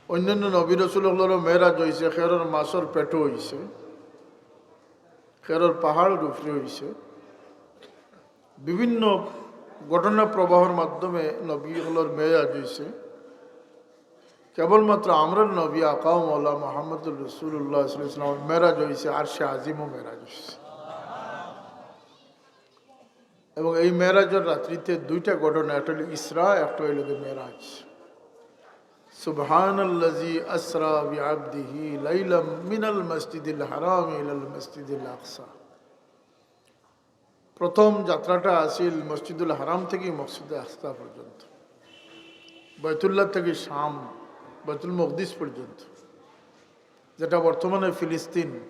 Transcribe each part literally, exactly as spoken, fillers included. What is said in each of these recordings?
অন্যান্য নবী রসুল অকলরও মেরাজ অইছে, খেরর মাছর পেটো অইছে, খেরর পাহাড়র উপরে অইছে। বিভিন্ন ঘটনা প্রবাহর মাধ্যমে নবী অকলর মেরাজ অইছে। কেবলমাত্র আমরার নবী আকা ও মওলা মুহাম্মদুর রাসূলুল্লাহ সাল্লাল্লাহু আলাইহি ওয়াসাল্লাম মেরাজ অইছে, আরশে আজিমও মেরাজ অইছে। এবং এই মেরাজর রাত্রিতে দুইটা ঘটনা, একটা হইল ইসরা, একটা হইল গিয়ে মেরাজ। সুবহানাল্লাযী আসরা বিআবদিহি লাইলাম মিনাল মসজিদিল হারাম ইলাল মসজিদিল আকসা। প্রথম যাত্রাটা আছিল মসজিদুল হারাম থেকে মসজিদে আকসা পর্যন্ত, বাইতুল্লাহ থেকে শাম, বাইতুল মকদিস পর্যন্ত, যেটা বর্তমানে ফিলিস্তিন।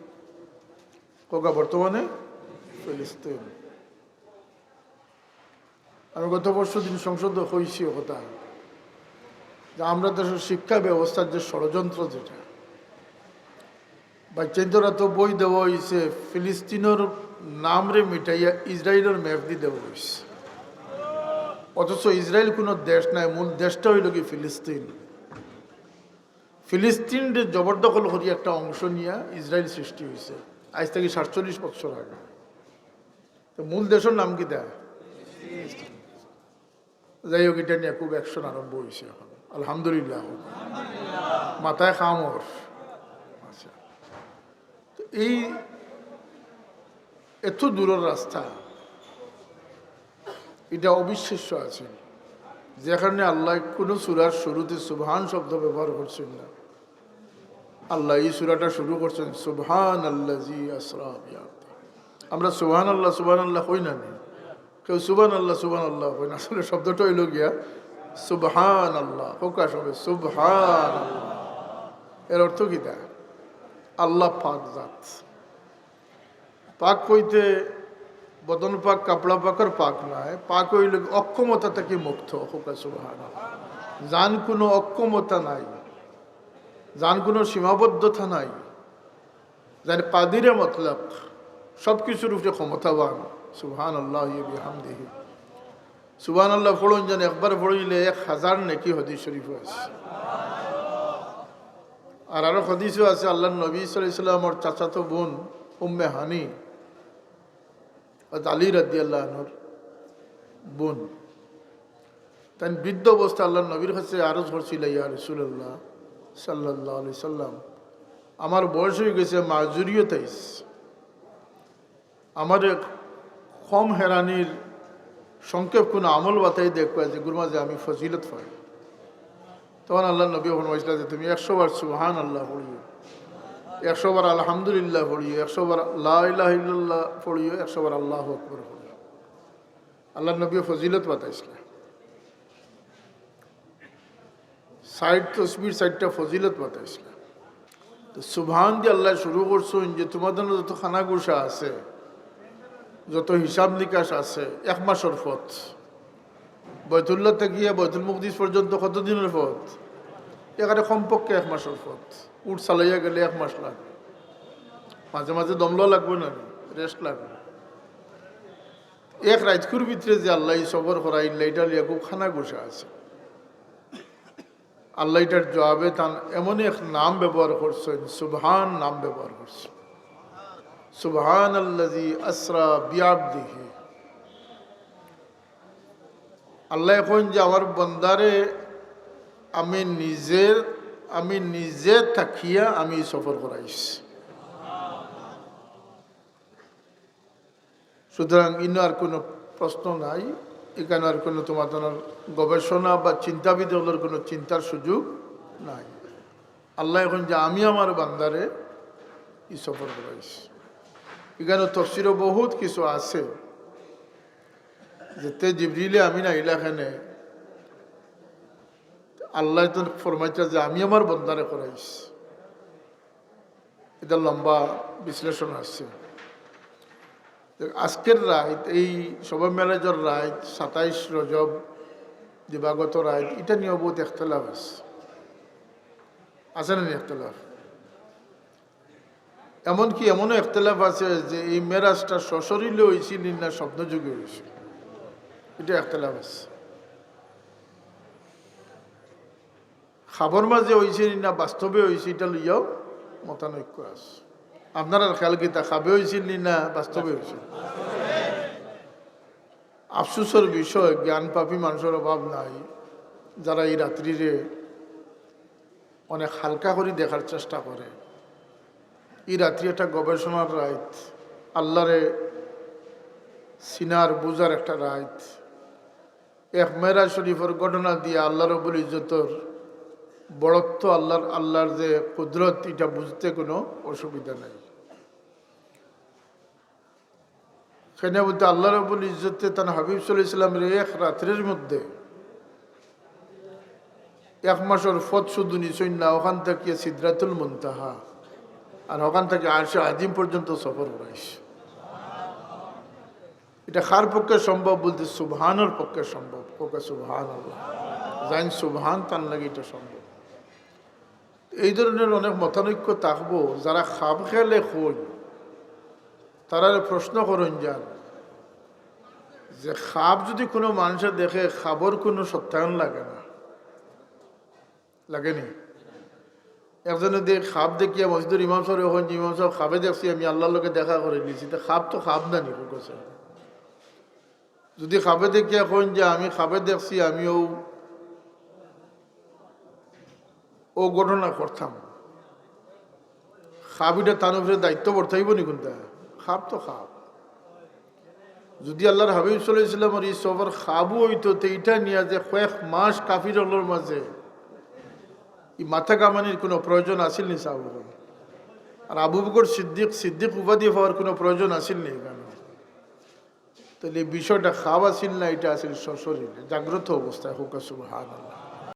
কোকা বর্তমানে ফিলিস্তিন। আমি গত পরশু দিন সংসদে কইছি ও কথা, যে আমরা দেশের শিক্ষা ব্যবস্থার যে ষড়যন্ত্র, যেটা বাচ্চাইন্তরা তো বই দেওয়া হইছে, ফিলিস্তিনের নামরে মিটাইয়া ইসরায়েলের ম্যাপ দি দেওয়া হইছে। অথচ ইসরায়েল কোনো দেশ নাই, মূল দেশটা হইল কি ফিলিস্তিন। ফিলিস্তিনরে জবরদখল করি একটা অংশ নিয়া ইসরায়েল সৃষ্টি হইছে, আজ থেকে সাতচল্লিশ বছর আগে। তো মূল দেশের নাম কিতা? যাই হোক, এটা নিয়ে খুব অ্যাকশন আরম্ভ হইছে এখন, আলহামদুলিল্লাহ। মাথায় কাম অর। আচ্ছা, তো এই এত দূরের রাস্তা, এটা অবিশ্বাস্য আছিল, যেখানে আল্লাহ কোনো সূরার শুরুতে সুবহান শব্দ ব্যবহার করছেন না। আল্লাহ এই সূরাটা শুরু করছেন সুবহানাল্লাযী আসরা বিআবদিহি। আমরা সুবহানাল্লাহ, সুবহানাল্লাহ কই না নি? কেউ সুবহানাল্লাহ, সুবহানাল্লাহ কই না। আসলে শব্দটা হইল গিয়া সুবহানাল্লাহ। হোক আসবে সুবহানাল্লাহ। এর অর্থ কিতা? আল্লাহ পাক জাত। পাক কইতে বদন পাক, কাপড়া পাকর পাক নায়, পাক হইল অক্ষমতা থেকে মুক্ত। হোক সুবহানাল্লাহ। যান কোনো অক্ষমতা নাই, যান কোনো সীমাবদ্ধতা নাই, যান কাদিরে মতলক, সব কিছুর উপরে ক্ষমতাবান। সুবহানাল্লাহি বিহামদিহি। সুবহানাল্লাহ পড়ুন, যেন একবার পড়লে এক হাজার নেকি হাদিস শরীফ আছে। আর আরো হাদিসও আছে, আল্লাহর নবী সাল্লাল্লাহু আলাইহি ওয়াসাল্লামর চাচাতো বোন উম্মে হানি, হযরত আলী রাদিয়াল্লাহু আনহুর বোন, তাই বৃদ্ধ অবস্থা আল্লাহর নবীর কাছে আরজ করছিল, "ইয়া রাসূলুল্লাহ সাল্লাল্লাহু আলাইহি সাল্লাম, আমার বয়স হয়ে গেছে, মাজুরিয়ত আইছে, আমারে কম হেরানির সংক্ষেপ কোনো আমল বাতাই দেখবা, যেগুর মাঝে আমি ফজিলত পাই।" তখন আল্লাহর নবী ফরমাইছিলা যে, "তুমি একশো বার সুবহানাল্লাহ পড়িও, একশো বার আলহামদুলিল্লাহ পড়িও, একশো বার লা ইলাহা ইল্লাল্লাহ পড়িও, একশো বার আল্লাহু আকবার পড়িও।" আল্লাহর নবী ফজিলত বাতাইছিলা। ষাইট তসবির ষাইটটা ফজিলত বাতাইছিলা। তো সুবহান দি আল্লাহ শুরু করছইন যে তোমাদের যত খানাগুসা আছে, যত হিসাব নিকাশ আছে, এক মাসর পথ। বাইতুল্লাহ থাকিয়া বাইতুল মুকদিস পর্যন্ত কত দিনর পথ? এখানে কমপক্ষে এক মাসর পথ। উট চালাইয়া গেলে এক মাস লাগে, মাঝে মাঝে দম লওয়া লাগবে না, রেস্ট লাগবে। এক রাইতকুর ভিতরে যে আল্লাহ এই সফর করাইলা, ইটা লইয়া খুব খানাগুসা আছে। আল্লাহ ইটার জবাবে তান এমন এক নাম ব্যবহার করছইন, সুবহান নাম ব্যবহার করছইন, সুবহানাল্লাযী আসরা বিআবদিহি। আল্লাহ কইন যে আমার বন্দারে আমি নিজে, আমি নিজে থাকিয়া আমি সফর করাইছি। সুতরাং ইনো আর কোনো প্রশ্ন নাই, এখানে আর কোনো তোমার তোমার গবেষণা বা চিন্তাবিদ অকলর কোনো চিন্তার সুযোগ নাই। আল্লাহ কইন যে আমি আমার বান্দারে ই সফর করাইছি। এখানে তফসিরও বহুত কিছু আছে, যেতে জিবরিলে আমিন আইলা কেনে, আল্লাহ তো ফরমাইতা যে আমি আমার বন্দারে করাইছি। এটা লম্বা বিশ্লেষণ আছে। তো আজকের রাইত, এই শবে মেরাজর রাইত, সাতাইশ রজব, দিবাগত রাইত, এটা নিয়েও বহুত একতলাফ আছে। আছে না নি একতলাফ? এমনকি এমনও একতলাফ আছে যে এই মেরাজটা সশরীরে হইছিল না স্বপ্নযোগে হইছিল, এটা একতলাফ আছে। খাবর মাঝে অইছে নি না বাস্তবে অইছে, ইটা লইয়াও মতানৈক্য আছে। আপনারার খেয়াল কিতা, খাবে অইছে নি না বাস্তবে অইছে? আফসোসর বিষয়, জ্ঞানপাপী মানুষর অভাব নাই, যারা এই রাত্রিরে অনেক হালকা করি দেখার চেষ্টা করে। এই রাত্রি একটা গবেষণার রাইত, আল্লাহরে চিনার বুঝার একটা রাইত। এক মেরাজ শরীফর ঘটনা দিয়া আল্লাহ রব্বুল ইজ্জতর বড়ত্ব, আল্লাহর, আল্লাহর যে কুদরত, ইটা বুঝতে কোনো অসুবিধা নাই। কেনে বলতে, আল্লাহ রব্বুল ইজ্জতে তান হাবিব সাল্লাল্লাহু আলাইহি ওয়াসাল্লামরে এক রাত্রের মধ্যে এক মাসর পথ শুধু নিছইন না, অখান থাকিয়া সিদরাতুল মুনতাহা, আর অখান থাকি আরশে আজিম পর্যন্ত সফর করাইছে। ইটা কার পক্ষে সম্ভব বলতে, সুবহানর পক্ষে সম্ভব। কউক্কা সুবহানাল্লাহ। জাইন সুবহান, তান লাগি ইটা সম্ভব। এই ধরনের অনেক মতানৈক্য থাকবো। যারা খাব খেয়ালে কইন, তারারে প্রশ্ন করইন যান যে খাব যদি কোনো মানুষে দেখে, খাবর কোনো সত্যায়ন লাগে না, লাগেনি? একজনে যদি খাব দেখিয়া মসজিদর ইমাম সাহেবরে কইন যে, "ইমাম সাহেব, খাবে দেখছি আমি আল্লাহর লগে দেখা করি নিছি", তো খাব তো খাব না নি, কউক্কা। যদি খাবে দেখিয়া কইন যে, "আমি খাবে দেখছি, আমি ও, ও ঘটনা করতাম", খাব ইটা তান উপরে দায়িত্ব বর্তাইবো নি কুনটা? খাব তো খাব। যদি আল্লাহর হাবিব সাল্লাল্লাহু আলাইহি ওয়াসাল্লামর এই সফর খাবও অইতো, তে ইটা নিয়া যে কয়েক মাস কাফির অকলর মাঝে ই মাথা ঘামানির কোনো প্রয়োজন আছিল নি সাহাবাগণ? আর আবু বকর সিদ্দিক, সিদ্দিক উপাধি পাওয়ার কোনো প্রয়োজন আছিল নি এখানে? তাহলে এই বিষয়টা খাব আছিল না, ইটা আছিল সশরীরে, জাগ্রত অবস্থায়। কউক্কা সুবহানাল্লাহ।